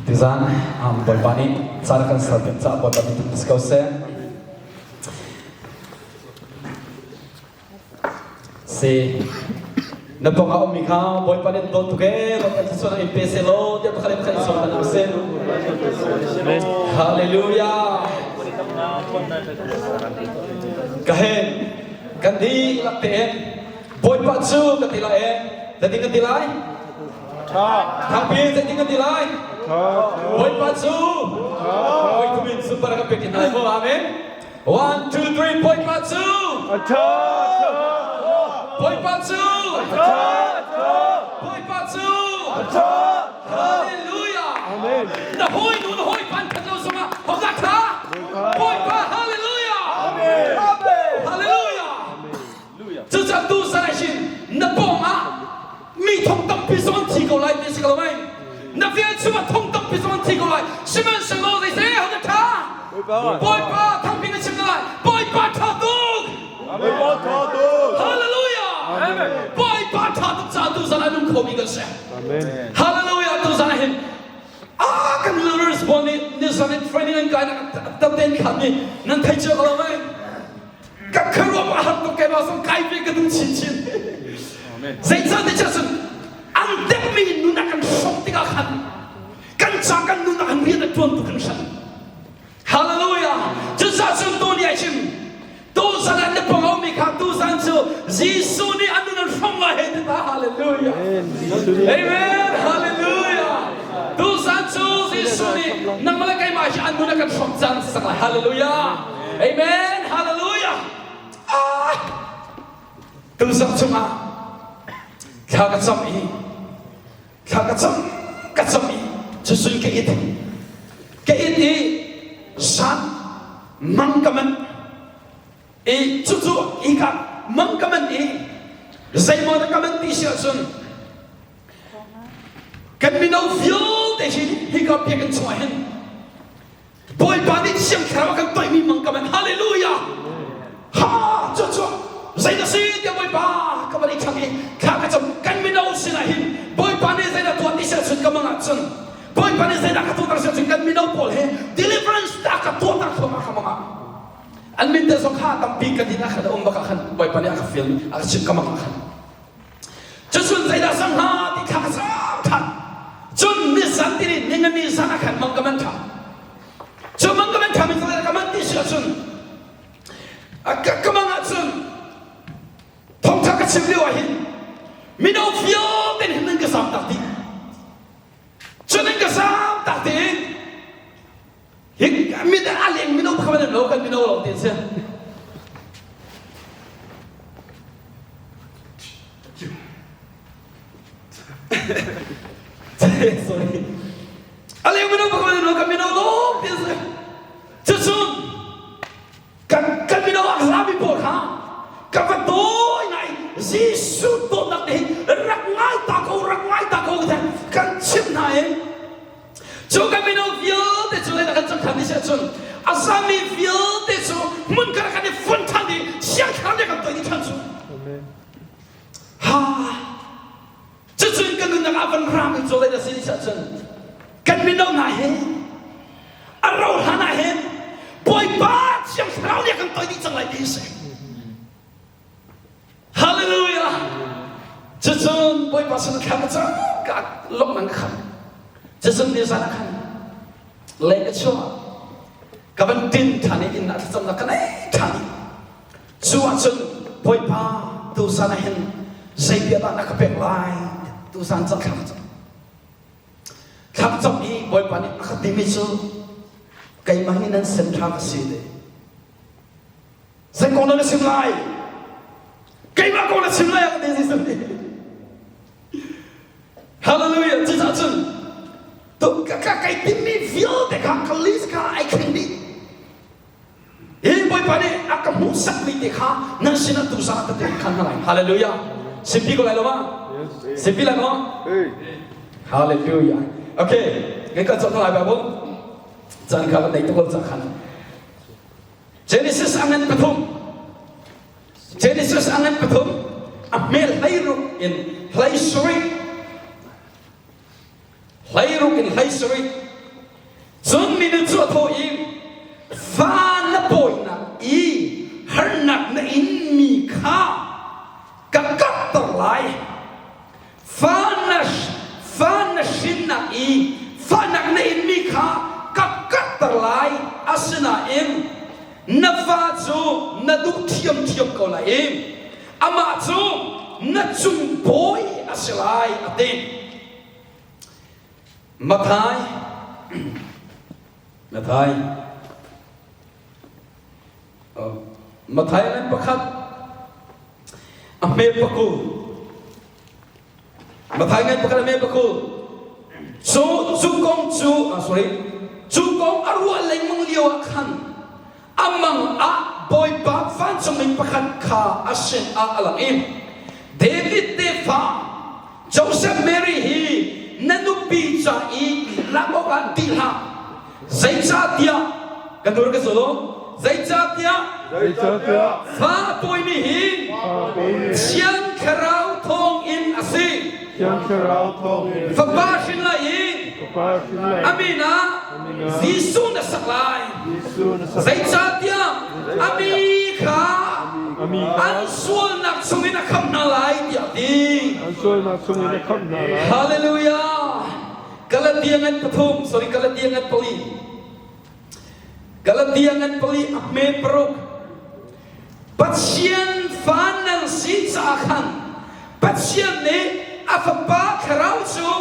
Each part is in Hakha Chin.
Tuzan Bawipa nih caan kan ser piak caah Bawipa nih si ko seh. Si na pawng ah ummi kha Bawipa nih dawt tuk ee Bawipa thluachuah in pe seh law tiah pakhat in pakhat i sawm hna usih. Hallelujah. Ka hen kan dihlak tein Bawipa cu ka ti lai ee zeitin kan ti lai? Thangpi zeitin kan ti lai? Bawipa cu Bawi thum in super kan pek hna lai mu amen. One, two, three, Bawipa cu! Bawipa cu! Bawipa cu! Hallelujah! Na hawi nu na hawi pan khat lo zongah hodah tha? Bawipa hallelujah! Hallelujah! Cucaah tu zan ah hin na pawng ah mi thong tampi zong an thi ko lai ti si ko lai na velchum ah thong tampi zong an thi ko lai sihmanhsehlaw zeiseh hodah ṭha Bawipa thangpi na chim na lai Bawipa ṭha tuk Bawipa ṭha tuk Hallelujah Bawipa ṭha tuk caah tu zan ah nung khomi kan si Hallelujah tu zan ah hin ah kan leaders pawl nih nizan in training an kai nak taten khan nih nan thei cio ko lo mei Ka khuaruah a har tuk keimah zong kai ve ka duh chinchin. Zeicah ti cun an depmi nun a kan hrawk tikah khan kan ca kan nun ah rian a ṭuan tuk hringhran. Hallelujah! Cucaah cun tu ni ah chim tu zan ah na pawng mi kha tu zan cu Jesuh nih a nun an hrawm lai hei ti ta hallelujah. Amen. Hallelujah. Tu zan cu Jesuh nih nangmah le keimah hi an nun a kan hrawm caan sak lai. Hallelujah. Amen. Hallelujah. Ah! Tuzarh chungah thla ka cam i thla ka cam ka cam i cucun ka it ka it i san mang ka man i cucu i ka mang ka man i zeimaw na ka man ti si ahcun kan mino vialte hi hika biakinn chungah hin Bawipa nih Thiang Thlarau a kan toihmi mang ka man hallelujah ha cu cu zei na si tiah Bawipa ka van i thang i thla ka cam kan mino sinah hin Bawipa nih zeidah tuah ti seh cun ka mang ah cun Bawipa nih zeidah ka tuahter seh cun kan mino pawl he deliverance ta ka tuahter thluahmah ka mang ah an min te zong kha tampi ka din ah khan a um bak ah khan Bawipa nih a ka fial a ka chimh ka mang ah khan Cucun zeidah sang hnga ti kha ka sang ṭhan. Cun nizan tiri ningani zan ah khan mang ka man ṭha. Cu mang ka man ṭha mi cu ka man ti si ahcun ka mang ahcun thawngṭha ka chim lio ah hin mino vialte hin nan ka zaam tak dih. Cun nan ka zaam tak tiin hi mit a leng mino kha man lo kan mino lo ti si. Sorry. A leng mino pakhat in kan mino lawng ti a si. Cucun kan kan mino ah rami pawl kha ka va dawi ngai Jesuh dawtnak te hi rak ngai ta ko rak ngai ta ko kan chimh hna i Cu kan mino vialte cu leiah kan cang ṭhan dih cun a zami vialte cu hmun khat kan i fun ṭhan i Thiang Thlarau nih kan tuah dih ṭhan cu. Ha! Cucun kan nunnak ah van rami cu leidah si dih cun kan mino hna hi a ro hlan ah hin Bawipa Thiang Thlarau nih kan tuah dih cang lai ti a si. Hallelujah! Cucun Bawipa sin thla ka cam ka lawmh nan ka khamh. Cucun nizan ah khan leng ka chuah ka van tin ṭhan i inn ah thlacamnak ka nei ṭhan i cu ahcun Bawipa tuzan ah hin zei bia dah na ka pek lai tuzan cang thla ka cam. Thla ka cam i Bawipa nih a ka timi cu keimah hi nan sem ṭha ka si te. Zei kong dah na chim lai? Keimah kong na chim lai a ti Jesuh nih. Hallelujah. Cucaah cun ka kai timmi vialte kha ka list kha ai thleng dih. Hi Bawipa nih a ka hmuhsakmi te kha nan sinah tu zan ah ka tuah khan hna lai. Hallelujah. Simpi ko lai lo ma? Simpi lai maw? Hallelujah. Okay, kan kan cawk lai Bible. Caan kha kan nei tuk lo cang khan. Genesis a ngan pathum Genesis a ngan pathum a hmel hleiruk in hlei sarih hleiruk in hlei sarih. Cun minu cu a thawh i, Fa na pawinak i harnak na inmi kha ka karhter lai. Fa na, fa na hrinnak i fahnak na inmi kha ka karhter lai. Asinain na fa cu na duh ṭhiamṭhiam ko lai i amah cu na cung bawi a si lai, a ti. Mathai Mathai Mathai ngan pakhat a hme pakul Mathai ngan pakhat a hme pakul cu cu kong cu ah sorry cu kong a ruah lengmang lio ah khan a mang ah Bawipa vancungmi pakhat kha a sin ah a lang i David tefa Joseph Mary hi na nupi ca i lak awkah dih hlah zeicahtiah kan tur ka zul zeicahtiah zeicahtiah fa a pawimi hi Thiang Thlarau thawng in a si Thiang Thlarau thawng in fapa hrin lai i fapa hrin lai a min ah Jesuh na sak lai Zeicahtiah a mi kha an sualnak chungin a khamh hna lai tiah a ti. An sualnak chungin a khamh hna lai. Hallelujah. Galatia ngan pathum, sorry Galatia ngan pali. Galatia ngan pali a hme paruk. Pathian fa nan si caah khan Pathian nih a Fapa Thlarau cu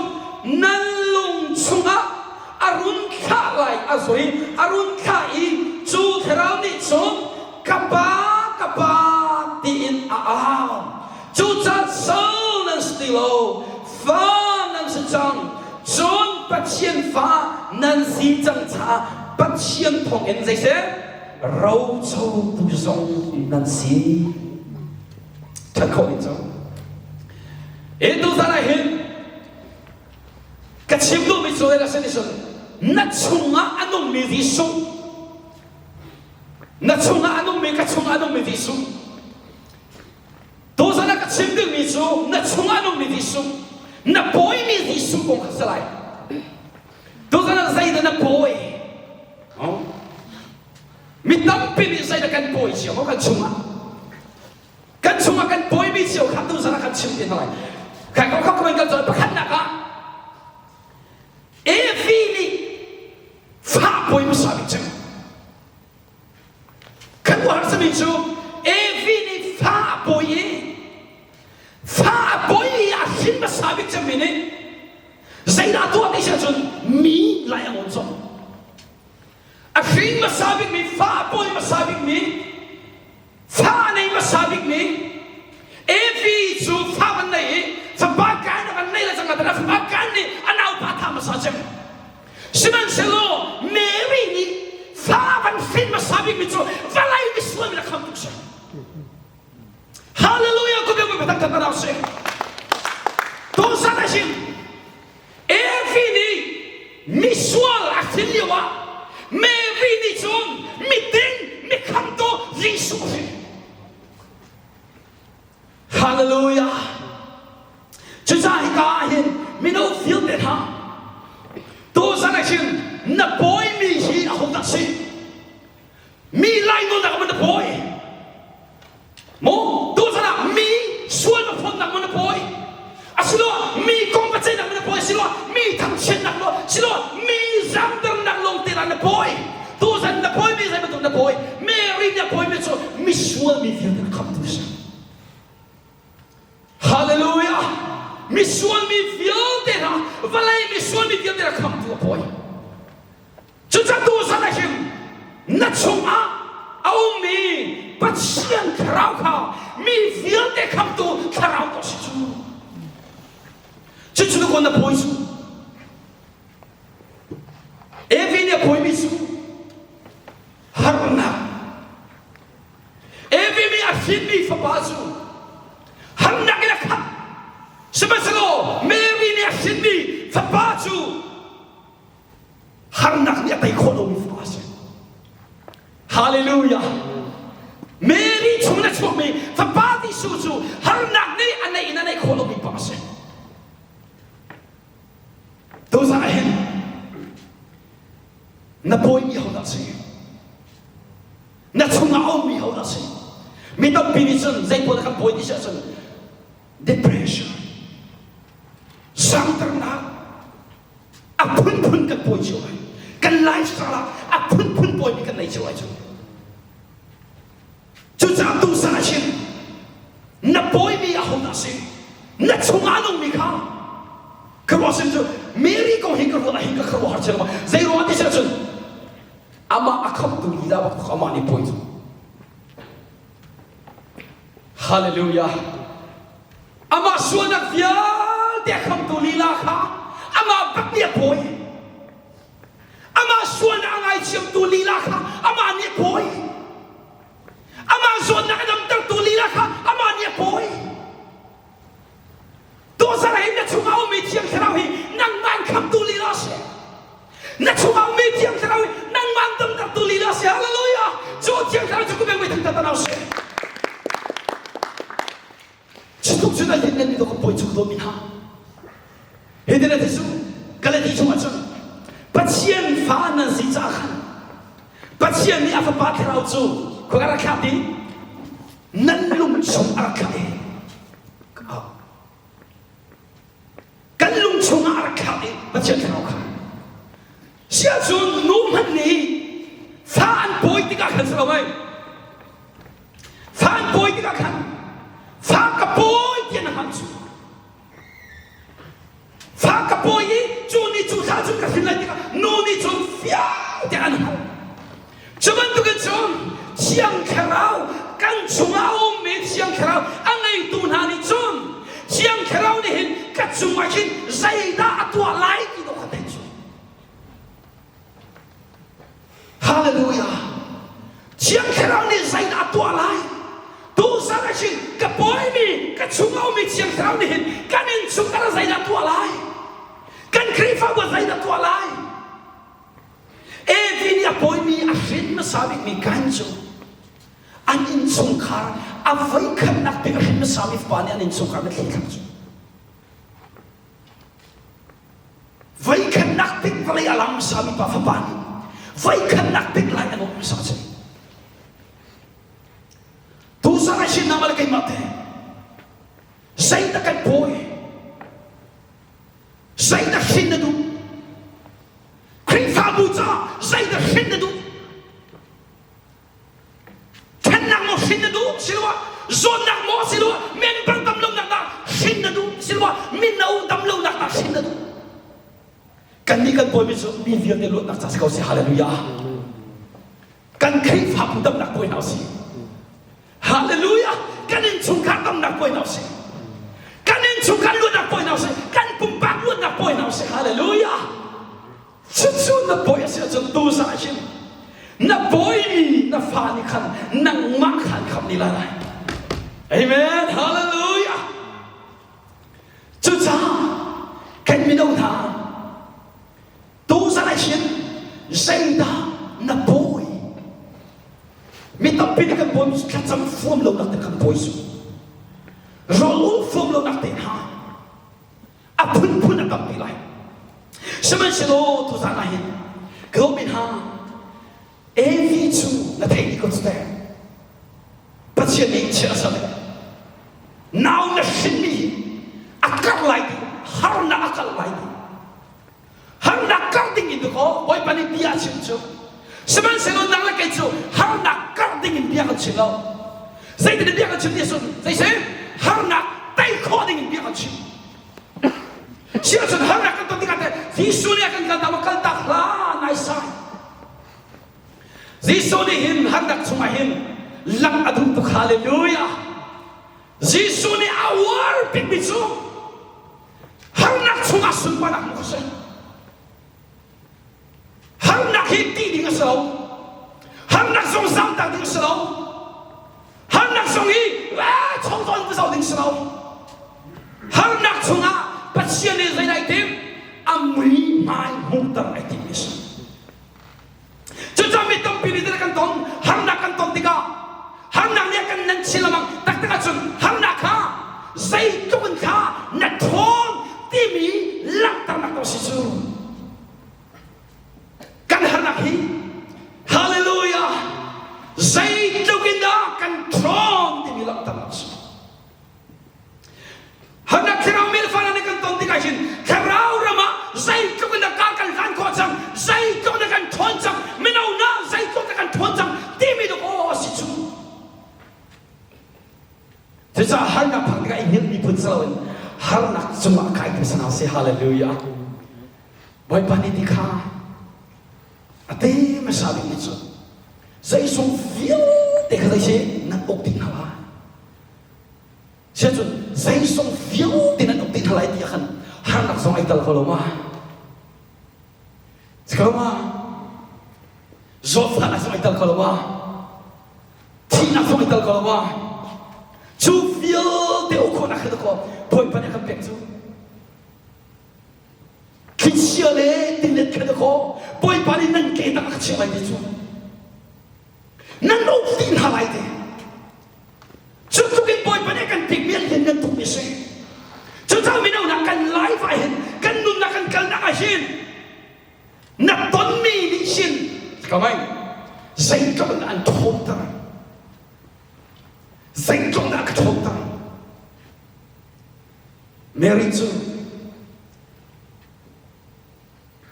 nan lung chungah a run thlah lai a zoi a run thlah i cu Thlarau nih cun ka Pa ka Pa tiin a au. Cucaah sal nan si ti lo, fa nan si cang. Cun Pathian fa nan si cang caah Pathian thawngin zeiseh rocotu zong nan si. Ṭhat khawh ding cu. Hi tuzan ah hin ka chim duhmi cu a si cun na chungah a nungmi Jesuh na chungah a nungmi ka chungah a nungmi Jesuh tuzan ah ka chim dingmi cu na chungah a nungmi Jesuh na pawimi Jesuh kong kha si lai tuzan ah zeidah na pawi Mi tampi nih zeidah kan pawi cio maw kan chungah? Kan chungah kan pawimi cio kha tuzan ah kan chim ti hna lai. Kai ko kha kan kan pakhatnak ah Evi nih fa pawi hmasa bik cem. Kan harsami cu Evi nih fa pawi i fa pawi i a hrin hmasa bik cemmi nih zeidah tuah ti si ahcun mi lai a ngawn zong. A hring hmasa bikmi, fa a pawi hmasa bikmi, fa a nei hmasa bikmi, Evi cu fa van nei i fapa Kain a van nei le cang a fapa Kain nih a naupa tha hmasa cem. Sihmanhsehlaw Mary nih fa van hrin hmasa bikmi cu vawlei misual in a kham tuk si. Hallelujah! Ku biak mi tak tak si. Tuzan a him Evi nih misual a hrin lioah Mary nih cun miding mikhamtu Jesuh a hrin. Hallelujah! Cucaah hika ah hin mino vialte hna tuzan ah hin na bawimi hi ahodah si? Mi lainawnnak ah maw na bawi? Maw tuzan ah mi sual va phawtnak maw na bawi? Asiloah mi kong va ceihnak maw na bawi? Asiloah mi thangchiatnak maw? Asiloah mi zamternak lawng te na bawi? Tuzan na bawi mi zei bantuk na bawi? Mary nih a bawimi cu misual mi vialte na khamtu si. Hallelujah! Misual mi vialte hna, vawlei misual mi vialte na khamtu a bawi. Cucaah tuzan ah hin na chungah a ummi Pathian thlarau kha mi vialte khamtu thlarau ko si cu. Cucu na na phawi cu. Evi nih a phawimi cu harnak. Evi nih a hrinmi fapa cu harnak in a khat. Sihmanhsehlaw Mary nih a hrinmi fapa cu harnak nih a tei khawh lomi fapa a si. Hallelujah. Mary chung in a chuakmi fapa Jesuh cu harnak nih a neih in a neih khawh lomi pa a si. Tuzan ah hin Na pawimi hodah si? Na chungah a ummi hodah si? Mi tampi nih cun zei pawl kan pawi ti si ahcun depression, sangternak, a phunphun kan pawi cio lai. Kan lifestyle ah a phunphun pawimi kan nei cio lai cu. Cucaah tusa ah hin na pawimi ahodah si? Na chungah a nungmi kha ka ruah sin cu Mary kong hi ka ruah hi ka khuaruahhar chin ma zei ruang ti cun amah a khamtu lila bak amah nih pawi cu Hallelujah amah sualnak vialte a khamtu lila kha amah bak nih a pawi Amah sualnak a ngaithiamtu lila kha amah nih a pawi. Amah zawtnak a damtertu lila kha amah nih a pawi. Tuzarh hin na chungah a ummi Thiang Thlarau hi nangmah in khamtu lila a si. Na chungah a ummi Thiang Thlarau hi nangmah in damtertu lila a si. Hallelujah! Cu Thiang Thlarau cu kumeng mei thangthat a si. Cutluk cun a liannganmi dawh kan pawi chung dawmi hna. Hitin a ti cu Galati chungah cun Pathian fa nan si caah khan Pathian nih a fapa thlarau cu khua a rak thlak i nan lung chung a rak thlak i kan lung chungah a rak thlak i Pathian thlarau kha siahcun nu hmanh nih fa an pawi tikah khan si lo mei Fa an pawi tikah khan fa ka pawi tiah na hngalh cu. Fa ka pawi i cu ni cu thla cun ka hrin lai tikah nu nih cun fiang tiah an hngalh. Cu bantukin cun Thiang Thlarau kan chungah a ummi Thiang Thlarau a ngeitu hna nih cun Thiang Thlarau nih hin ka cungah hin zeidah a tuah lai ti dawh kha theih cu. Hallelujah! Thiang Thlarau nih zeidah a tuah lai? Tuzan ah hin ka pawimi, ka chung a ummi Thiang Thlarau nih hin kan innchungkhar ah zeidah a tuah lai? Kan Khrihfabu ah zeidah a tuah lai? Evi nih a pawimi a hrin hmasa bikmi Kain cu an innchungkhar a voikhatnak bik a hrin hmasami fapa nih an innchungkhar mitthli thlak cu Voikhatnak bik vawlei a lang hmasami pa fapa nih voikhatnak bik lai a nawh hmasa a si. Tuzarh a sin nama le keimah te zeidah kan pawi zeidah hrin na duh Khrihfabu caah zeidah hrin na duh Ṭhennak maw hrin na duh siloah zawtnak maw siloah member tam lonak dah hrin na duh siloah mino dam lonak dah hrin na duh kannih kan bawimi cu mi vialte luatnak ca si ko si hallelujah kan Khrihfabu damnak pawi hna usih hallelujah kan innchungkhar damnak pawi hna usih kan innchungkhar luatnak pawi hna usih kan pumpak luatnak pawi hna usih hallelujah Cucu na bawi a si ahcun tuzah hin na bawimi na fa nih khan nangmah khan khamh ni lai lai. Amen. Hallelujah. Cucaah kan mino hna tuzan ah hin zeidah na bawi mi tampi nih kan bawi thlacam fuam lo nak te kan bawi su rawl ul fuam lo nak te hna a phunphun a tampi lai sihmanhsehlaw tuzan ah hin ka dawtmi hna Evi cu na theih dih ko cu teh Pathian nih chia a ser nau na hrinmi hi a karh lai ti harnak a kal lai ti harnak karh ding in kaw Bawipa nih bia a chim cu sihmanhsehlaw nang le kei cu harnak karh ding in bia kan chim lo zeitin bia kan chim ti sun zeise harnak tei khawh ding in bia kan chim Siahcun harnak kan ton tikah teh Jesuh nih a kan kaltak maw kaltak hlah nai sai Jesuh nih hin harnak chungah hin lang a duh tuk hallelujah Jesuh nih a uar bikmi cu harnak chungah sunparnak hmuh a si Harnak hi tih ding a si lo. Harnak zong zamtak ding a si lo. Harnak zong hi chongzawn va zoh ding si lo. Harnak chungah Pathian nih zei ai tim? A mui hmai hmuhter ai tim mi a si. Cucaah mi tampi nih kan ton, harnak kan ton tikah harnak nih a kan nan chin lengmang taktak ahcun harnak kha zeitluk in kha na ṭhawn timi langhternak a si cu. Kan harnak. nunnak hi hallelujah zeitluk in dah kan ṭhawn timi langhternak a si. Harnak thlarau milfan nih kan ton tikah hin thlarau ram ah zeitluk in dah kar kan hlan khawh cang, zeitluk in dah kan ṭhawn cang, mino na zeitluk in dah kan ṭhawn cang timi dawk aw a si cu. Cucaah harnak phak tikah i hngilh miphun si loin harnak cungah kai tu si hna sih. Hallelujah. Bawipa nih ti kha a te hmasa bik ni cu zeizong vialte kha zei si nan uk dih hna lai. Siacun zeizong vialte nan uk dih hna lai ti ah khan harnak zong ai tal ko lo ma? Si ko ma? Zawtfahnak zong ai tal ko lo ma? Thihnak zong i tel ko lo ma? Cu vialte uk khawhnak kha dakaw Bawipa nih a kan pek cu. Thlichia le tilet kha dakaw Bawipa nih nan ke tang a ka chiah lai ti cu. Nan uk dih hna lai ti. Cu tluk in Bawipa nih a kan pekmi an lianngan tukmi a si. Cucaah mino hna kan life ah hin kan nunnak kan kalnak ah hin Na tonmi nih hin kamai zeitluk in an ṭhawnter zeitluk in a ka ṭhawnter Mary cu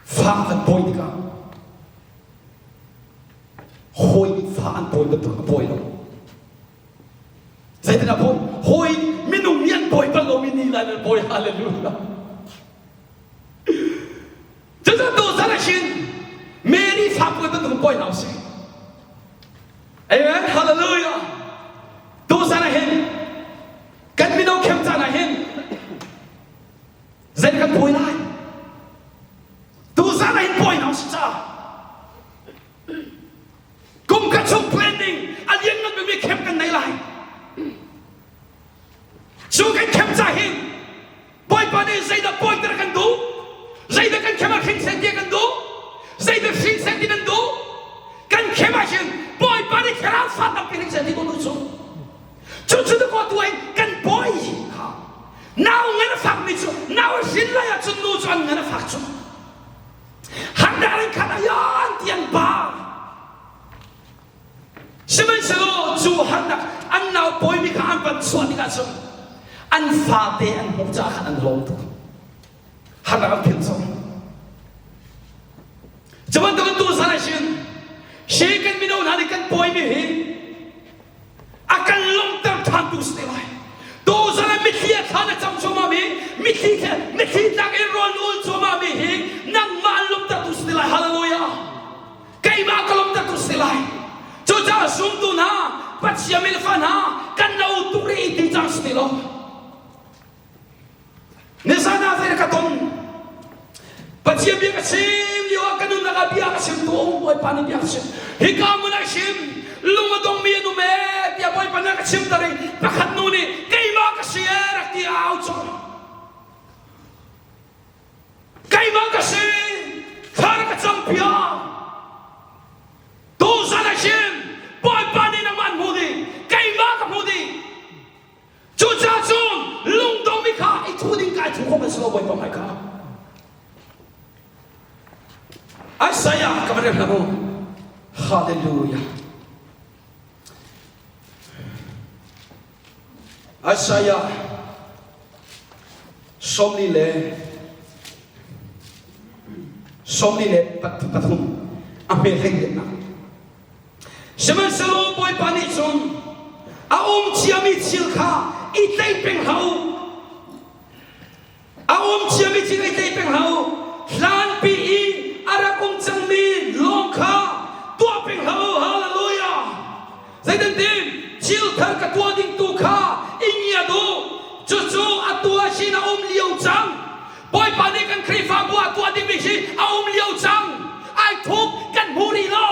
fa an pawi tikah hawi nih fa an pawi bantuk a pawi lo zeitin a pawi hawi minung nih an pawi bal lomi ni lai an pawi hallelujah Cucu tuzan ah hin Mary fa pawl bantuk pawi hna usih. Amen. Hallelujah. Tuzan ah hin kan mino khem caan ah hin zei kan pawi lai? Tuzan ah hin pawi hna usih ca. Kum khat chung planning a lianngan bikmi khem kan nei lai. Cu kan khem ca hin Bawipa nih zeidah pawiter kan duh? Zeidah kan khem ah hring seh ti kan duh? Zeidah hring seh ti nan duh? Kan khem ah hin Bawipa nih thlarau fa tampi hring seh ti ko duh cu. Cu cu na ko tu in kan bawi kha nau ngan a fakmi cu nau a hrin lai ahcun nu cu an ngan a fak cu. Handah in khat ayan ti an ba. Sihmanhsehlaw cu harnak an nau pawimi kha an van chuah tikah cun an fate an hmuh caah khan an lawm tuk. Harnak an philh cang. Cu bantukin tuzan ah hin hi kan mino hna nih kan pawimi hi a kan lawmhter ṭhantu si te lai. Tuzan ah mitthli a thla na cam cuahmah mi mitthli mitthli tlak in rawl ul cuahmah mi hi nangmah an lawmhtertu si te lai. Hallelujah. Keimah ka lawmhter tu si lai. Cucaah zumtu hna, Pathian milfa hna, kan lo tuk rih ti cang si ti lo. Nizan ah zei ka ton. Pathian bia ka chim lio ah ka nunnak ah bia ka chim tu um Bawipa nih bia ka chim. Hika hmun ah chim lung a dongmi an um ee tiah Bawipa nih ka chim tar i pakhat nu nih keimah ka si ee rak ti au cang. Keimah ka si, thla ka campiak. Tuzan ah hin Bawipa nih nangmah an hmuh dih, keimah ka hmuh dih. Cucaah cun lungdongmi kha i thu ding kai thu khawh kan si lo Bawipa hmai kha. Isaiah ka van rel hna mu. Hallelujah. Isaiah 43 a hme hleiriatnak. Sihmanhsehlaw Bawipa nih cun a um ciami thil kha i tlaih peng hlah u. A um ciami thil i tlaih peng hlah u. Hlanpi i a rak um cangmi lawng kha tuah peng hlah u. Hallelujah! Zeitintin thil thar ka tuah ding tu kha i ngiat u. Cucu a tuah hin a um lio cang. Bawipa nih kan Khrihfabu ah tuah dingmi hi a um lio cang. Ai thup kan hmu rih lo.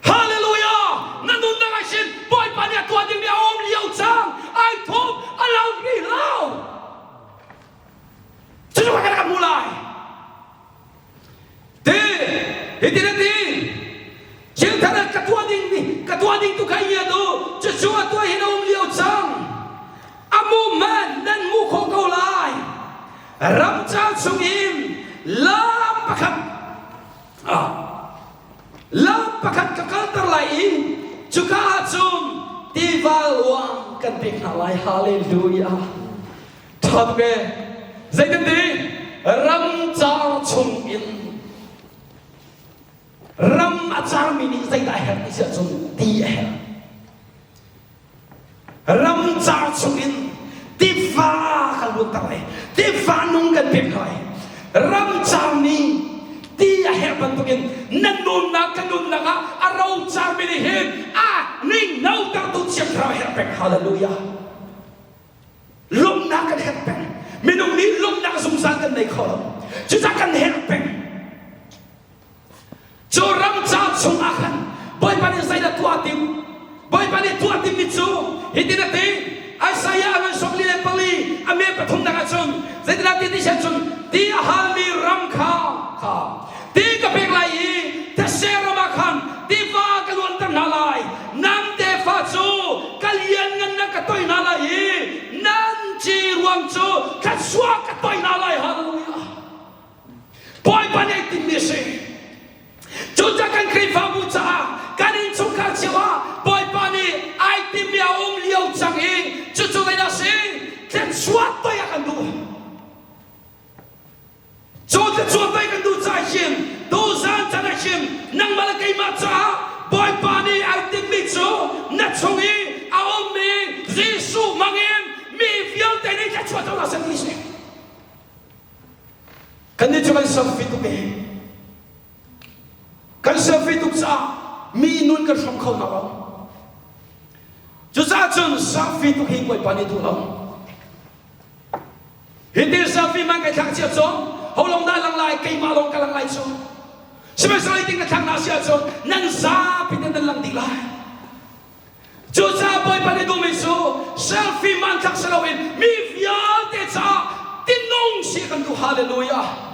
Hallelujah! Na nunnak ah hin Bawipa nih a tuah dingmi a um lio cang. Ai thup a lo rih lo. Cucu kan kan hmu lai. Ti hitin a ti thil thar ka tuah ding mi ka tuah ding tu kha ngiat u cucu a tuah hin a um lio cang a mu man nan mu kho ko lai ramcar chung in lam pakhat. kan pek hna lai. Hallelujah. Ṭha tuk ee. Zeitin ti? Ramcar chung in ram a carmi nih zeidah a herh ti si ahcun ti a herh. Ramcar chungin tiva kan luanter lai. Tiva nung kan pek lai. Ramcar nih ti a herh bantukin na nunnak ka nunnak ah a rocarmi nih hin a ning notertu Thiang Thlarau a herh peng. Hallelujah. Lawmhnak kan herh peng. Minung nih lawmhnak zungzal kan nei kho lo. Cucaah kan herh peng. Cu ramcar chungah khan Bawipa nih zeidah tuah a timh? Bawipa nih tuah a timhmi cu hitin a ti, Isaiah a ngan 44 a me pathumnak ah cun zeitindah ti ti sian cun ti a halmi ram kha kha ti ka pek lai i thetse ram ah khan tiva ka luanter hna lai. Nan tefa cu ka lianngannak ka toi hna lai i nan ci ruang cu thluachuah ka toi hna lai. Hallelujah. Bawipa nih timmi a si. Cucaah kan Khrihfabu caah kan innchungkhar cio ah Bawipa nih ai timmi a um lio cang i cucu zeidah a si? Thluachuah toi a kan duh. Cu thluachuah toi kan duh caah hin tuzan can ah hin nangmah le keimah caah Bawipa nih ai timmi cu na chung i a ummi Jesuh hmangin mi vialte nih thluachuah co hna seh ti si. Kannih cu kan selfie tuk i kan selfie tuk caah mi nun kan hrawm kho hna lo. Cucaah cun selfie tuk hi Bawipa nih duh lo. Hi ti selfie man kai thlak cia cun ho long dah lang lai keimah lawng ka lang lai cu. Sihmanhsehlaw hi tin ka thlak na si ahcun nan zapi ten nan lang dih lai. Cucaah Bawipa nih duhmi cu selfie hmanthlak si loin mi vialte caah tinung si kan duh. Hallelujah.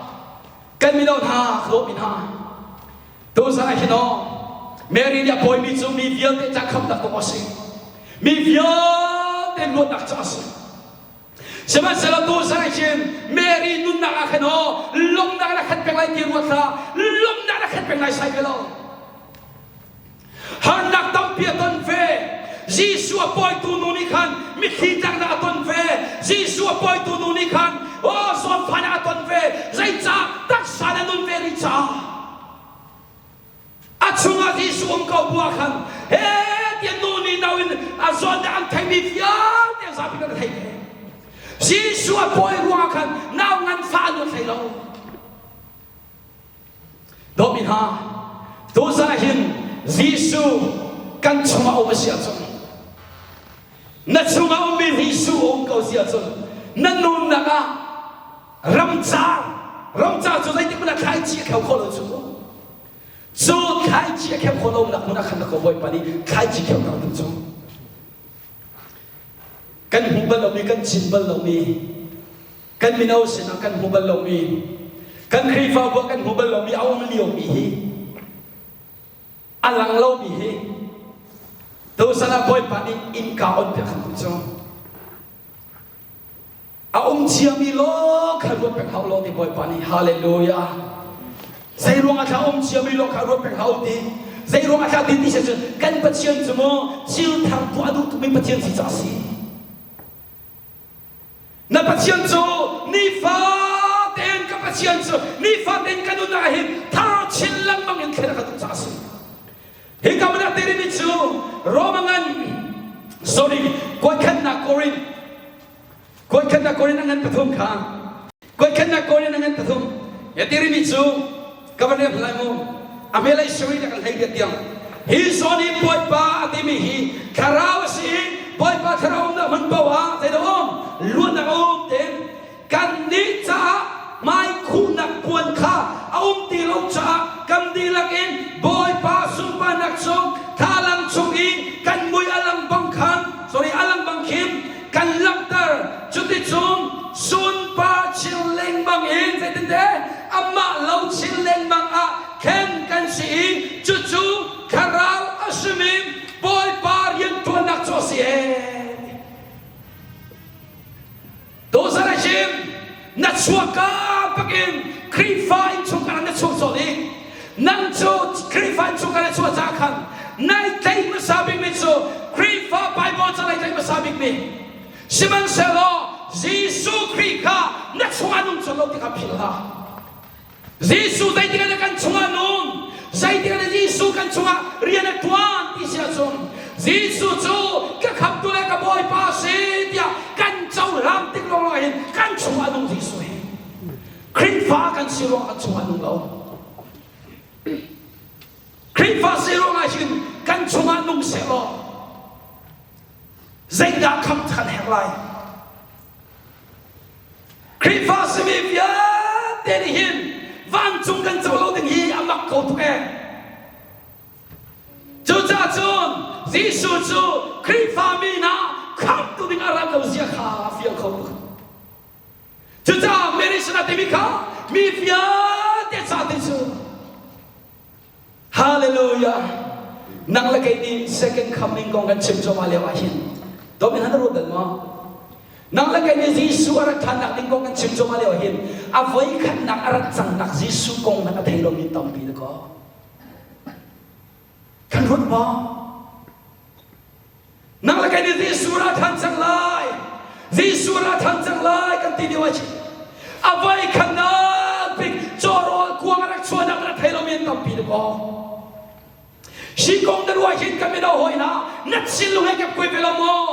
Kan mino hna, ka dawtmi hna. Tuzan ah hin aw, Mary nih a pawimi cu mi vialte ca khamhnak kong a si. Mi vialte luatnak ca a si. Sihmanhsehlaw tuzan ah hin Mary nunnak ah khan aw, lawmhnak na khat peng lai ti ruat hlah. Lawmhnak na khat peng lai sai ve lo. Harnak tampi a ton ve. Jesuh a pawitu nu nih khan mitthli tlaknak a ton ve. Jesuh a pawitu nu nih khan aw zawnfahnak a ton ve. Zeicah taksa na nun ve rih caah a chungah Jesuh um ko bu ah khan he tiah nu nih no in a zawnnak an theimi vialte zapi kan thei ve. Jesuh a pawi ruangah khan nau nganfah an luat hlei lo. Dawtmi hna, tuzan ah hin Jesuh kan chungah um a si ahcun na chungah ummi Jesuh a um ko si ahcun na nunnak ah ramcar ramcar cu zeitik hmanh ah thlaici a kheu khawh lo cu cu thlaici a kheu khawh lonak hmun ah khan na ko Bawipa nih thlaici kheu ter duh cu kan hmu bal lomi kan cin bal lomi Kan mino sinah kan hmu bal lomi, kan Khrihfabu ah kan hmu bal lomi a um liomi hi a lang lomi hi tusan ah Bawipa nih innka on piak kan duh cu. A um ciami lawng kha ruat peng hau lo ti Bawipa nih hallelujah. Zei ruang ah thla um ciami lawng kha ruat peng hau ti. Zei ruang ah thla ti ti si cun kan Pathian cu mu thil thar tuah duh tukmi Pathian si ca si. Na Pathian cu nifatein ka Pathian cu nifatein ka nun ah hin thar chin lengmang in thlen a ka duh caah a si. Hi ka mana terimi cu Roma ngan sorry kuatkhatnak Korin kuatkhatnak Korin a ngan pathum kha kuatkhatnak Korin a ngan pathum ya terimi cu ka van rem lai mu a hmelei suri na kan hlei riat tiang hi zawn hi bawipa a timi hi thlarau a si i bawipa thlarau umnak hmun paoh ah zeidah um luatnak a um ten kan nih caah hmaikhuhnak puan kha a um ti lo caah kan dihlak in bawipa sunparnak cu thlalang chung i kan mui a lang bang khan sorry a lang bang khin kan langhter cuticun sunpar chin lengmang in zeitinte amah lo chin lengmang ah khen kan si i cucu thlarau a simi Bawipa rianṭuannak cu a si ee. Tuzan ah hin na chuakka bakin Khrihfa innchungkhar na chuak colh i nang cu Khrihfa innchungkhar na chuah caah khan Nai tlaih hmasa bikmi cu Khrihfa Bible ca nai tlaih hmasa bikmi. Sihmanhsehlaw Jesuh Khrih kha na chungah nung cang lo ti kha philh hlah. Jesuh zeitik ah kan chungah nung, zeitik ah Jesuh kan chungah rian a ṭuan ti si ahcun Jesuh cu ka khamtu le ka Bawipa a si tiah kan cohlang tik lawnglawng hin kan chungah nung Jesuh hi. Khrihfa kan si ruangah kan chungah nung lo. Khrihfa si ruangah hin kan chungah nung sehlaw zeidah khamh kan herh lai? Khrihfa simi vialte nih hin vancung kan co lo ding hi a mak ko tuk ee. Cucaah cun Jesuh cu Khrihfa mi hna khamhtu ding a rat lo zia kha a fiang kho tuk. Cucaah Mary sinah timi kha mi vialte ca ti cu Hallelujah! Nang le kei nih second coming kong kan chim cuahmah lio ah hin dawt in han ruat bal maw? Nang le kei nih Jesuh a rat ṭhannak ding kong kan chim cuahmah lio ah hin a voi khatnak a rat cangnak Jesuh kong hmanh a thei lomi tampi na kaw. Kan ruat maw? Nang le kei nih Jesuh ra ṭhan cang lai, Jesuh ra ṭhan cang lai kan ti lio ah a voi khatnak bik cawrawl kuang a rak chuahnak na thei lomi an tampi na kaw. Hi kong na ruah hin ka mino hawi hna na thinlung he kep kuai ve lo maw?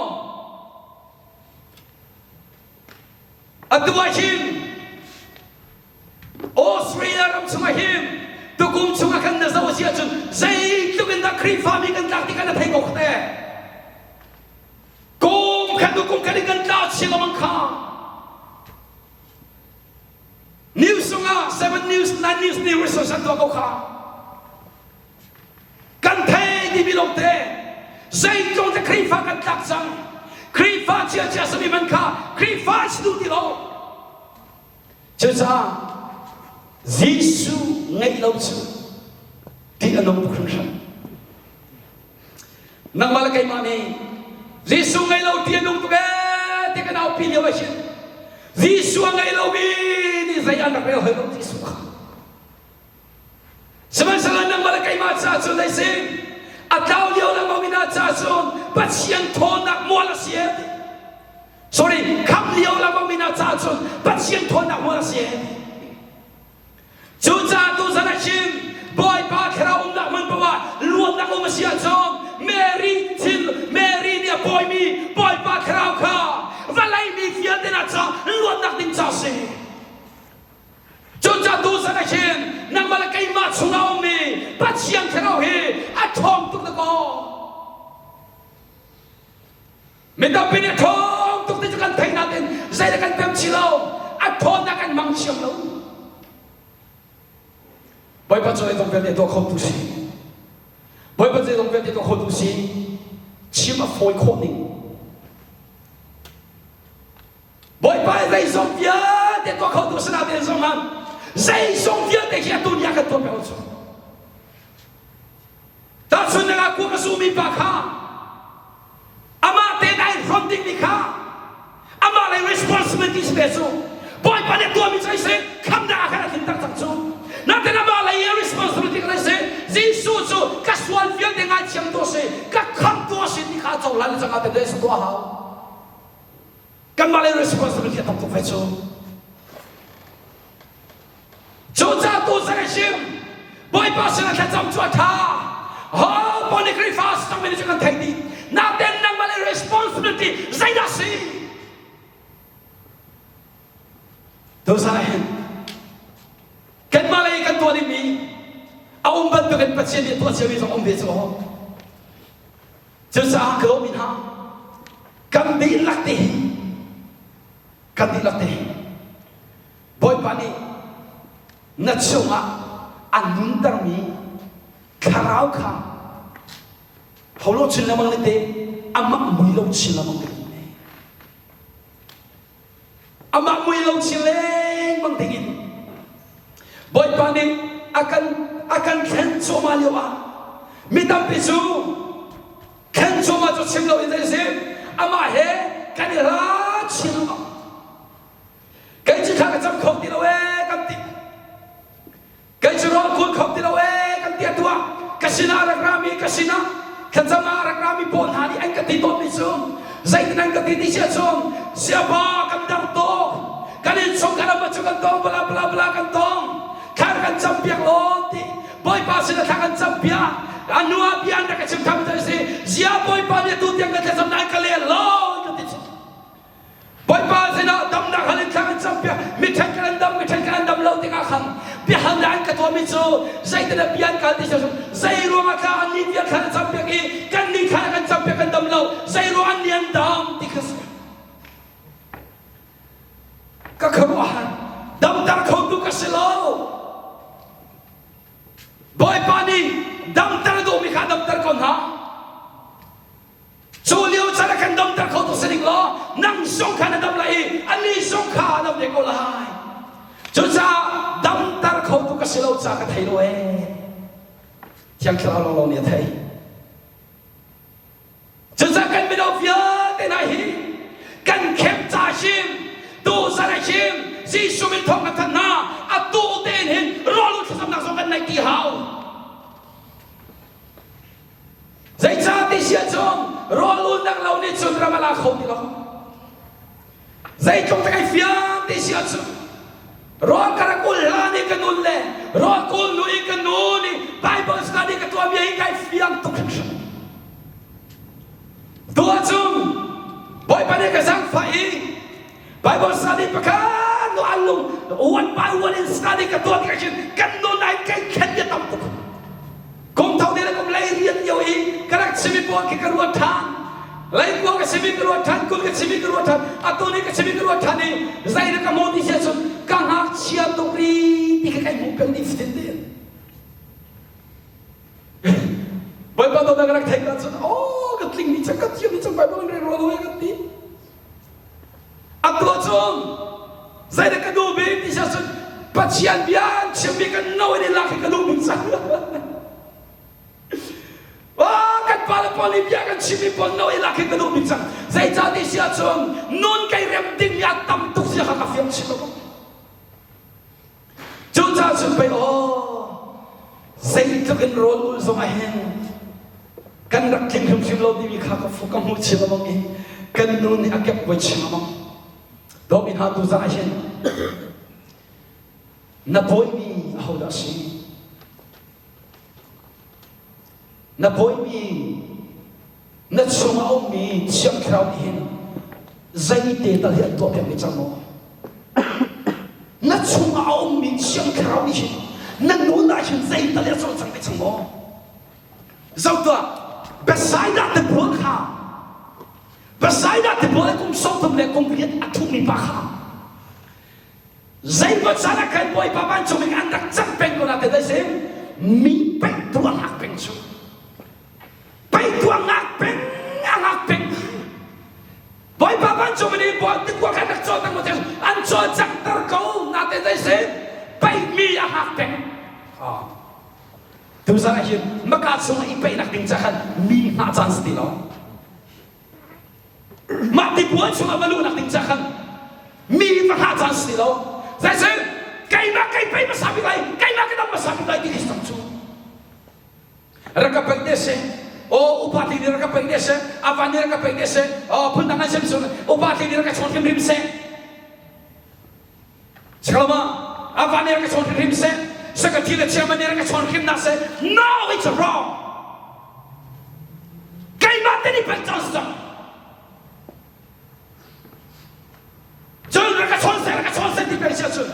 Atu ah hin Australia ram chungah hin tukum chungah khan na zoh a si ahcun zeitluk in dah Khrihfami kan tlak ti kha na thei ko kha teh. Kum khat hnu kum khat in kan tla chin lengmang kha. News chungah 7 news 9 news nih research an tuah ko kha. Kan thei timi lawngte zeitluk te Khrihfa kan tlak cang. Khrihfa chiachia sami man kha Khrihfa si duh ti lo. Cucaah Jesuh ngeih lo cu ti a nung tuk hringhran. Nangmah le keimah nih Jesuh ngei lo ti a nung tuk ee ti kan aupi lio ah hin Jesuh a ngei lomi nih zei an rak rel hoi lo Jesuh kha. Sihmanhsehlaw nangmah le keimah caah cun zei si a tlau lio lengmang mi hna caah cun Pathian thawnnak mual a si ee ti. Sorry, khamh lio lengmang mi hna caah cun Pathian thawnnak mual a si ee ti. Cucaah tuzan ah hin Bawipa Thlarau umnak hmun paoh ah luatnak um a si ahcun Mary thil Mary nih a pawimi Bawipa Thlarau kha vawlei mi vialte hna caah luatnak ding ca a si. Cucaah tuzan ah hin nangmah le keimah chungah a ummi Pathian Thlarau hi a ṭhawng tuk dakaw. Mi tampi nih a ṭhawng tuk ti cu kan theih nain zeidah kan pem chih lo, a ṭhawnnak kan hmang thiam lo. Bawipa cu zeizong vialte tuah khotu si. Bawipa zeizong vialte tuah khotu si. Chim a fawi khawh ning. Bawipa i zeizong vialte tuah khotu si nain zong ah zeizong vialte hi atu ni ah kan tuah peng cu. Tahchunhnak ah kuak a zumi pa kha amah tein ai hrawm dingmi kha amah lei responsibility si ve cu. Bawipa nih tuahmi cu si khamnak ah khan a tlinter cang cu. Natin amah lei i responsibility kan si Jesuh cu ka sual vialte ngaithiam tu a si ka khamtu a si ti kha cohlan cang ah te tuah hau. Kanmah lei responsibility a tam tuk ve cu. Cucaah tu zan a chim Bawipa sinah thlacam cu a ṭha. Ho pawl nih Khrihfa a si cangmi nih cu kan theih dih. Natin nangmah lei responsibility zeidah si? Tuzan ah hin kanmah lei kan tuah dingmi a um bantukin Pathian nih tuah ciami zong um ve cu. Cucaah ka lawmmi hna, kan dihlak te hi, kan dihlak te hi, Bawipa nih na chungah a nuntermi thlarau kha holo chin lengmang le te amah mui lo chin lengmang ding Amah mui lo chin lengmang dingin Bawipa nih a kan a kan thlen cuahmah lio ah mi tampi cu thlen cuahmah cu chim loin zei si amah he kan i hlat chin lengmang. Kei cu thla ka cam kho ti lo ee kan ti. Kei cu rawl kul kho ti lo ee kan ti atu ah ka sinah a rak rami ka sinah thlacam ah a rak rami pawl hna nih an ka ti tawnmi cu zeitin an ka ti ti sia cun siapa kan dang tuk kan innchung kan ram cu kan tong bla bla bla kan tong thla kan cam piak law ti Bawipa sinah thla kan cam piak a nu ah bia an rak ka chim tham cu si zia Bawipa nih tu tiang ka thlacam na ka le lo ka ti Bawipa sinah damnak hal in thla kan campiak mi ṭhen kan an dam mi ṭhen kan an dam lo tikah khan biahalnak an ka tuahmi cu zeitindah bia an kal ti cu zei ruangah thla an nih vial thla na campiak i kan nih thla na kan campiak kan dam lo zei ruang an nih an dam ti kha si ka khuaruahhar damter khotu ka si lo Bawipa nih damter duhmi kha damter ko hna Cu lio caan ah khan damter kho tu si ding law nang zong kha na dam lai i anih zong kha a dam ve ko lai. Cucaah damter kho tu ka si lo caah ka thei lo ee. Thiang Thlarau lawnglawng nih a thei. Cucaah kan mino vialte hna hi kan khem ca him, tu zan a him, Jesuh min thawng kan thanh hna, atu tein hin rawl thlacamnak zong kan neih ti hau. Zeicah ti si ahcun rawl ulnak lo nih cun ram a la kho ti lo. Zeitluk tak ai fiang ti si ahcun rawl ka rak ul hlan i ka nun le rawl kul nu i ka nu nih Bible study ka tuahmi hi kai fiang tuk hringhran. Tu ahcun Bawipa nih ka zaangfah i Bible study pakhat nu an lung one by one in study ka tuah tikah khin kan nun ai kai khen bia tam tuk. Kum tho le kum lei rian lio i ka rak chimi pawl khi ka ruat ṭhan. Leikua ka chimi ka ruat ṭhan, kul ka chimi ka ruat ṭhan, atu ni ka chimi ka ruat ṭhan i zei na ka hmu ti sia cun ka ngakchia tuk ri ti kha kai hmuh peng ni fatin tein. Bawipa dawtnak ka rak theih ka cun oh ka tling ni cang ka thiam ni cang Bible in rel rual ka ti. Atu ahcun zeidah ka duh bik ti si ahcun Pathian bia an chimmi kan no in i lak hi ka duh bik cang. Ah, kan pa le pawl nih bia kan chimmi pawl no i lak hi ka duh bik cang. Zeicah ti si ahcun nun kai rem dingmi a tam tuk zia kha ka fiang chin lo. Cucaah cun pei aw zeitluk in rawl ul zong ah hin kan rak tling hrimhrim lo timi kha ka fu ka hmuh chin lengmang i kan nu nih a kep voi chin lengmang. Dawmi hna tu zah hin na bawimi ahodah a si? Na bawimi na chungah a ummi Thiang Thlarau nih hin zeite tal hi an tuahpiak ve cang maw? Na chungah a ummi Thiang Thlarau nih hin na nun ah hin zeital hi a cawlcang ve cang maw? Zoh tuah, Bethsaida tibual kha Bethsaida tibual i kum 30 le kum riat a ṭhumi pa kha Zeimaw caan ah khan Bawipa vancung in an rak cang peng ko nain dai sim mi peih tu a ngak peng cu. Peih tu a ngak peng a ngak peng. Bawipa vancung in bawi tikua khan rak caw tang an caw cangter ko nain dai sim peih mi a ngak peng. Tuzan ah hin maka chung i peihnak ding ca khan mi hngah caan si ti lo. Mah tibual chungah va luhnak ding ca khan mi va hngah caan si lo. Zeisin keimah kei pei hmasa bik lai, keimah ka dam hmasa bik lai ti khi cang cu. Rak ka pek te seh. Aw upa tli nih rak ka pek te seh. Avan nih rak ka pek te seh. Aw phundang an sim sun. Upa tli nih rak ka chawn hrimhrim seh. Sikalama avan nih rak ka chawn hrimhrim seh. Secretary le chairman nih rak ka chawn hrim na seh. No, it's wrong. Keimah te nih pek cang si cang. Cun rak ka chawn seh, rak ka chawn seh ti pek si ahcun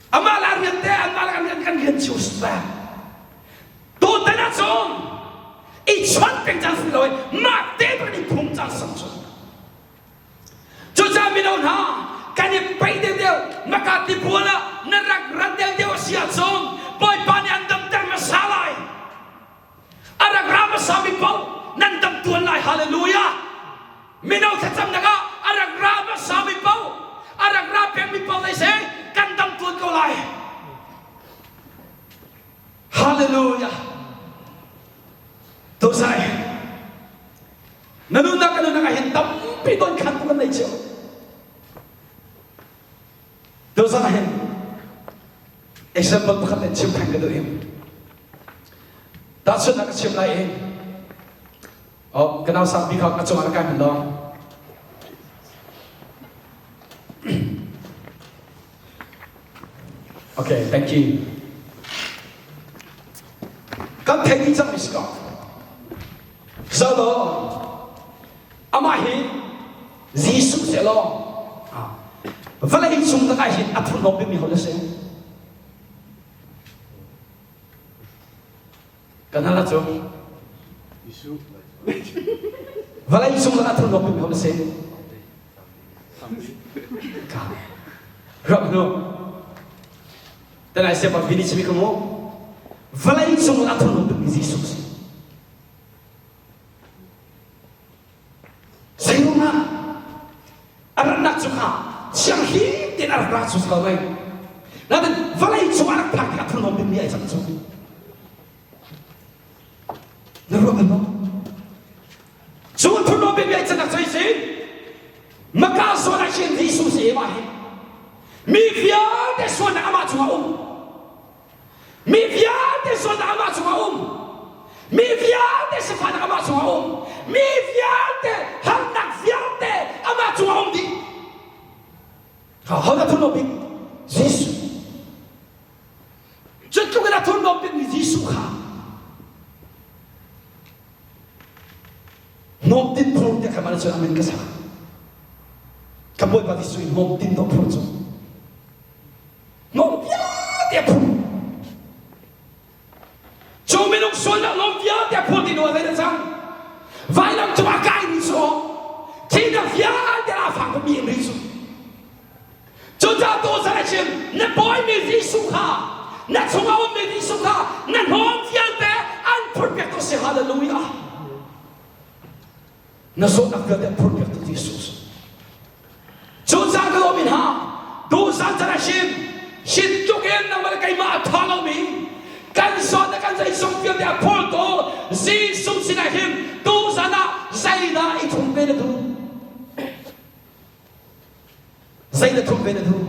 amah la rian te anmah la kan rian kan rian cio si ta. Tutan ahcun i chawnh peng cang si lo i mah te bak i phung cang sang cun. Cucaah mino hna, kan i paih deuhdeuh, maka tibual ah na rak rat deuhdeuh a si ahcun Bawipa nih an damter hmasa lai. A rak ra hmasami paoh nan dam tuan lai. Hallelujah! Mino thlacamnak ah a rak ra hmasami paoh, a rak ra pengmi paoh zei seh, kan dam tuan ko lai. Hallelujah! Tuzai, Na nunnak ka nunnak ah hin tampi ton khan tu kan nei cio. Tuzan ah hin example pakhat in chim than ka duh him. Tahchunhnak ka chim lai i Oh, ka nau sangpi kha ka cungah na kai hman law. Okay, thank you. Kan thei dih cang mi si ko. Zalo, amah hi Jesuh seh law, vawlei cung tak ah hin a thurhnawm bikmi ho na si? Kan hal cu vawlei cung lakah thurhnawm bikmi ho na si? Rak hnu. Tanai siapa bini chimi kamu? Vawlei cung lakah thurhnawm bikmi Jesuh si. Zeiruangah a ratnak cu kha thianghlim tein a rak ra cu si lo mei. Nain vawlei cung a rak phak tikah thurhnawm bikmi ai cang cu. Na ruah bal maw? Cu thurhnawm bikmi ai cannak cu si Maka zawn ah khin Jesuh si mah hi mi vialte sualnak amah cungah um. Mi vialte sualnak amah cungah um. Mi vialte sifahnak amah cungah um. Mi vialte harnak vialte amah cungah um dih. Ho dah thurhnawm bik? Jesuh. Cu tluk in a thurhnawm bikmi Jesuh kha hnawm tin phur tiah kha mana cun amen ka sak. Ka Bawipa Jesuh in hnawm tin dawh phur cu. Hnawm vialte a phur. Cu minung sualnak hnawm vialte a phur ti hnu ah zei dah cang? Vailam cung ah kai ri cu thihnak vialte a fang mi in ri cu. Cucaah tuzan a chim na bawimi Jesuh kha na chungah ummi Jesuh kha na hnawm vialte an phurpiak tu si hallelujah. Na zawtnak vialte an phurpiak tu Jesuh. Cucaah ka lawm in ha tuzan chan a chim hin tluk in nangmah le keimah a ṭha lomi kan zawt le kan zeizong vialte a phurtu Jesuh sinah hin tuzan ah zeidah i thum ve na duh? Zei na thum ve na duh?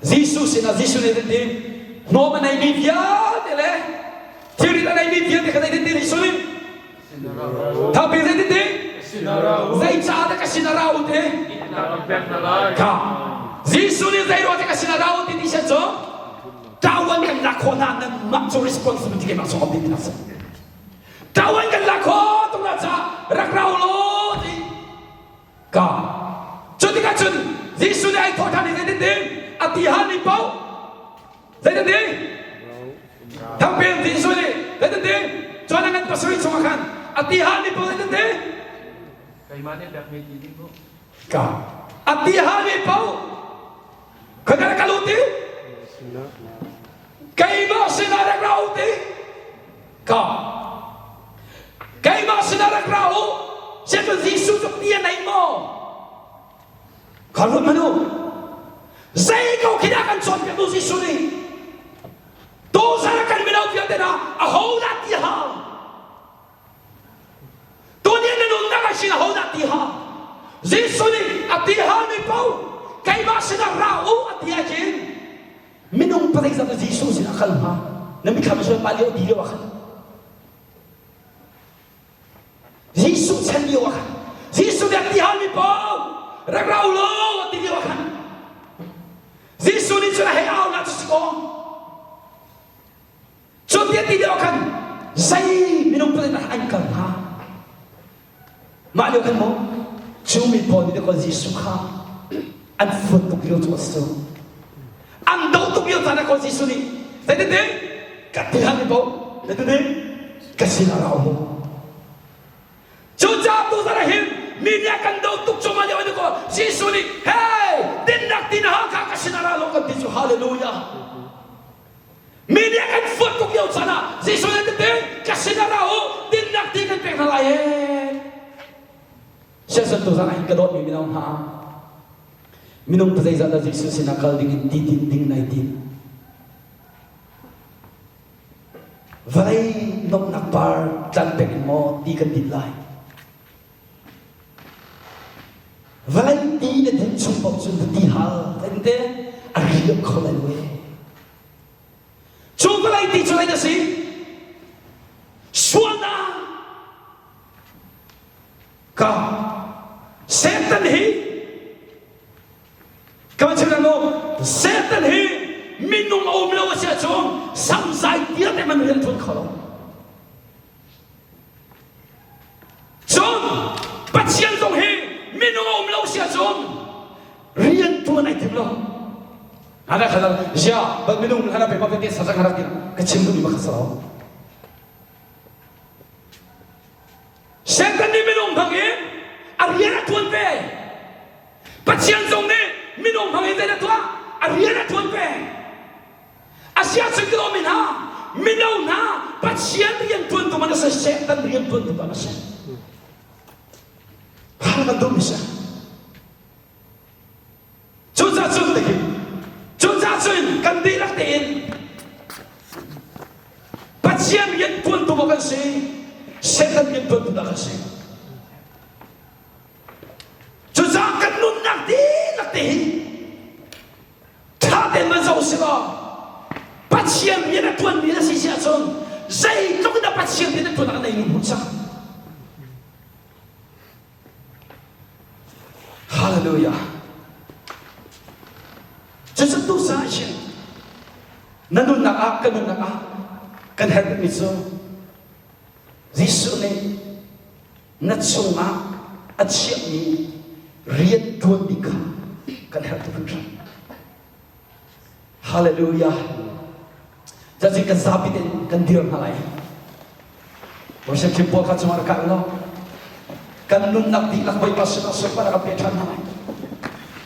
Jesuh sinah Jesuh nih zeitin ti? Hnawm a neimi vialte le thilrit a neimi vialte kha zeitin ti Jesuh nih? Thangpi zeitin ti? Zeicah dah ka sinah ra u ti? Kha Jesuh nih zei ruang ka sinah ra u ti ti sian cu ṭawan kan lak khawh hna nan mah cu responsibility keimah sawm ding ti si. Ṭawan kan lak khawh tuk na caah rak ra u law ti ka cu tikah cun Jesuh nih ai thawh ṭhan i zeitin ti a ti halmi paoh zeitin ti thangpin Jesuh nih zeitin ti cun a ngan pasarih chungah khan a ti halmi paoh zeitin ti keimah nih pekmi ti ding mu ka a ti halmi paoh khoi ka lut ti keimah sinah rak ra u ti ka keimah sinah rak ra u sihmanhsehlaw Jesuh cu ti a nei maw kha ruat hmanh u zei ko khi dah kan cawnpiaktu Jesuh nih tuzan ah kan mino vialte hna ahodah ti hal Tuni na nunnak ah sin ahodah ti ha? Jesuh nih a ti halmi paoh keimah sinah ra u a ti ahcun minung pazeizat na Jesuh sinah kal hnga? Na mitthlam sual mah lio ti lio ah khan Jesuh chan lio ah khan Jesuh nih a ti halmi paoh rak ra u law a ti lio ah khan Jesuh nih cun a hei au na cu si kaw Cu ti ti lio khan zei minung pawl dah an kal hnga? Mah lio khan maw cu mi pawl nih dakaw Jesuh kha an fuat tuk lio cu a si cu. An doh tuk lio caan ah kaw Jesuh nih zeitin ka ti hlan ni paoh zeitin ka sinah ra u. Cucaah tuzan ah hin mi nih a kan doh tuk cuahmah lio in kaw Jesuh nih hey dinnak ti na hal kha ka sinah ra law kan ti cu hallelujah. Mi nih a kan fuat tuk lio caan ah Jesuh nih tete ka sinah ra u dinnak ti kan pek hna lai ee. Siasal tuzan ah hin ka dawtmi mino hna minung zeizat dah Jesuh sinah kal ding in ti din ding nai tim. Vawlei nomhnak par tlan pek in maw ti kan din lai. Vawlei ti na din chung paoh cun na ti hal te a riam kho lai lo ee. Cu vawlei ti cu. zeidah si? Sualnak. Ka Satan hi ka van chim mo Satan hi minung a um lo a si ahcun samzai tiate man rian ṭuan kho lo. Cun Pathian zong hi minung a um lo si ahcun rian ṭuan ai tim lo. Ana khala ya bal minung hana pe pa pe sa sa khara ka chim duhmi makha sa Satan nih minung hmang in a rian a ṭuan ve. Pathian zong nih minung hmang in zeidah tuah? A rian a ṭuan ve. Asiahcun ka lawmi hna, mino hna, Pathian rian ṭuantu man a si, Satan rian ṭuantu man a si. Hal kan duhmi si. Cucaah cun cucaah cun kan dihlak tein Pathian rian ṭuantu maw kan si, Satan rian ṭuantu dah kan si. Cucaah kan nunnak dihlak te hi ṭha tein van zoh si law Pathian rian a ṭuanmi na si si ahcun zeitluk in dah Pathian rian a ṭuan ah nei nu hmu cang. Hallelujah. Cucu tu sa hin na nunnak ah ka nunnak ah kan herh bikmi cu Jesuh nih na chungah a chiahmi rian ṭuan ding kha kan herh tuk hringhran. Hallelujah. Cacing kan zapi tein kan dir hna lai. Worship team pawl kha cungah rak kai law kan nunnak dihlak Bawipa sinah sunparnak kan pe ṭhan hna lai.